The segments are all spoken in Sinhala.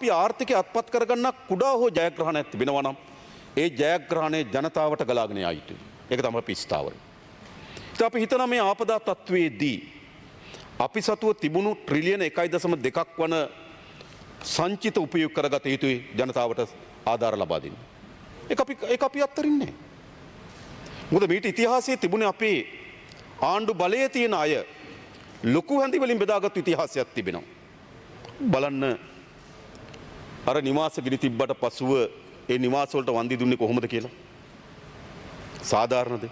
අපි ආර්ථිකය අත්පත් කරගන්න කුඩා හෝ ජයග්‍රහණයක් තිබෙනවා නම් ඒ ජයග්‍රහණය ජනතාවට ගලාගෙන යා යුතුයි. ඒක තමයි අපි ස්ථාවරය. ඉතින් අපි හිතනවා මේ ආපදා තත්ත්වයේදී අපි සතුව තිබුණු ට්‍රිලියන 1.2ක් වන සංචිත උපයෝග කරගත යුතුයි ජනතාවට ආධාර ලබා දෙන්න. ඒක අපි අත්තරින්නේ නැහැ. මොකද මීට ඉතිහාසයේ තිබුණේ අපේ ආණ්ඩු බලයේ තියෙන අය ලොකු හැඳි වලින් බෙදාගත්තු ඉතිහාසයක් තිබෙනවා. බලන්න, අර නිවාස ගිනි තිබ්බට පසුව ඒ නිවාස වලට වන්දි දුන්නේ කොහොමද කියලා. සාධාරණද?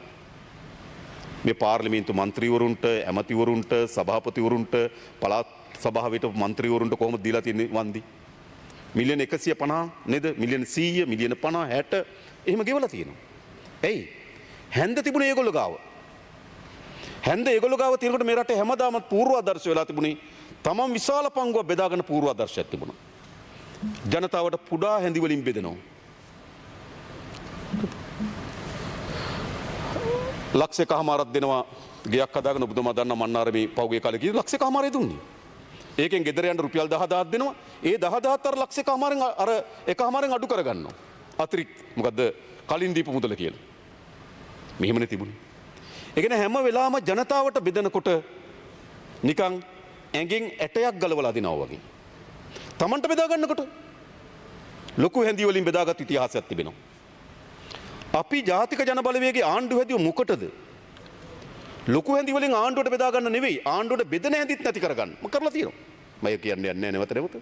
මේ පාර්ලිමේන්තු මන්ත්‍රීවරුන්ට, ඇමතිවරුන්ට, සභාපතිවරුන්ට, පළාත් සභාවට හිටපු මන්ත්‍රීවරුන්ට කොහොමද දීලා තියෙන්නේ වන්දි? මිලියන 150 නේද? මිලියන 100, මිලියන 50, 60 එහෙම ගෙවලා තියෙනවා. ඇයි? හැන්ද තිබුණේ ඒගොල්ලෝ ගාව. හැන්ද ඒගොල්ලෝ ගාව තියෙනකොට මේ රටේ හැමදාම පූර්වාදර්ශ වෙලා තිබුණේ තමන් විශාල පංගුවක් බෙදාගෙන පූර්වාදර්ශයක් තිබුණා. ජනතාවට පුඩා හැඳි වලින් බෙදෙනවා. ලක්ෂ එකහමාරක් දෙනවා ගෙයක් හදාගෙන. ඔබතුමා දන්නා මන්නාරමේ පහුගිය කාලේ ගිහින් ලක්ෂ එකහමාරේ දුන්නේ. ඒකෙන් ගෙදර යන්න රුපියල් 10,000ක් දෙනවා. ඒ 10,000ත් අර ලක්ෂ එකහමාරෙන්, අර එකහමාරෙන් අඩු කරගන්නවා. අතිරික්ත මොකද්ද කලින් දීපු මුදල කියලා. මෙහෙමනේ තිබුණේ. ඒ කියන්නේ හැම වෙලාවම ජනතාවට බෙදනකොට නිකන් ඇඟෙන් ඇටයක් ගලවලා දෙනවා වගේ. තමන්ට බෙදා ගන්නකොට ලොකු හැඳි වලින් බෙදාගත් ඉතිහාසයක් තිබෙනවා. අපි ජාතික ජන බලවේගයේ ආණ්ඩු හැදුව මොකටද? ලොකු හැඳි වලින් ආණ්ඩුවට බෙදා ගන්න නෙවෙයි, ආණ්ඩුවට බෙදෙන හැඳිත් නැති කරගන්න. මම කරලා තියෙනවා. මම කියන්නේ නැහැ නැවත නැවත.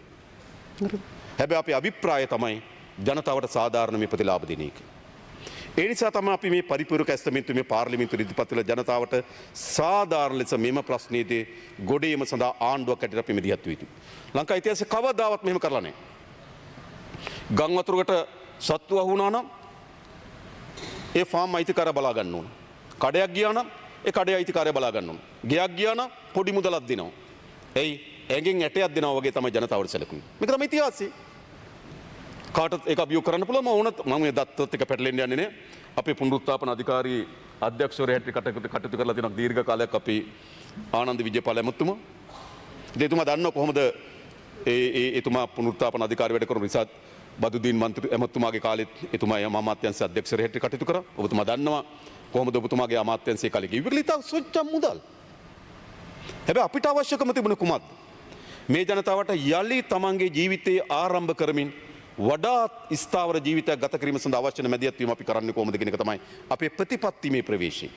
හැබැයි අපේ අභිප්‍රාය තමයි ජනතාවට සාධාරණ මේ ප්‍රතිලාභ දෙන එක. ඒ නිසා තමයි අපි මේ පරිපූර්ණක ඇස්තමේන්තු මේ පාර්ලිමේන්තුවට ඉදිරිපත් වෙලා ජනතාවට සාධාරණ ලෙස මෙම ප්‍රශ්නයේදී ගොඩ ඒම සඳහා ආණ්ඩුවක් හැටියට අපි මැදිහත් විය යුතුයි. ලංකා ඉතිහාසයේ කවදාවත් මෙහෙම කරලා නැහැ. ගම් වතුරකට සත්තු අහු වුණා නම් ඒ ෆාම් අයිතිකාරයා බලා ගන්න ඕන. කඩයක් ගියා නම් ඒ කඩේ අයිතිකාරයා බලා ගන්න ඕන. ගෙයක් ගියා නම් පොඩි මුදලක් දෙනවා. ඇයි? ඇඟෙන් ඇටයක් දෙනවා වගේ තමයි ජනතාවට සැලකුවේ. මේක තමයි ඉතිහාසය. කාටත් ඒක අභියෝග කරන්න පුළුවන්. මම ඕනත් මම මේ දත්තත් එක්ක පැටලෙන්න යන්නේ නෑ. අපේ පුනරුත්ථාපන අධිකාරී අධ්‍යක්ෂවරයා හැටියට කටයුතු කරලා තියෙනවා දීර්ඝ කාලයක් අපි ආනන්ද විජේපාල ඇමතුමා. ඉතින් එතුමා දන්නවා කොහොමද ඒ ඒ එතුමා පුනරුත්ථාපන අධිකාරී වැඩ කරන රිසාත් බදුදීන් මන්ත්‍රී ඇමතුමාගේ කාලෙත් එතුමා එම අමාත්‍යංශ අධ්‍යක්ෂවරයා හැටියට කටයුතු කරා. ඔබතුමා දන්නවා කොහොමද ඔබතුමාගේ අමාත්‍යංශයේ කාලේ කිව්වේ කියලා. ඉතින් සොච්චම් මුදල්. හැබැයි අපිට අවශ්‍යකම තිබුණේ කුමක්ද? මේ ජනතාවට යලි තමන්ගේ ජීවිතය ආරම්භ කරමින් වඩාත් ස්ථාවර ජීවිතයක් ගත කිරීම සඳහා අවශ්‍ය වන මැදිහත් වීම අපි කරන්නේ කොහොමද කියන එක තමයි අපේ ප්‍රතිපත්තිමය ප්‍රවේශය.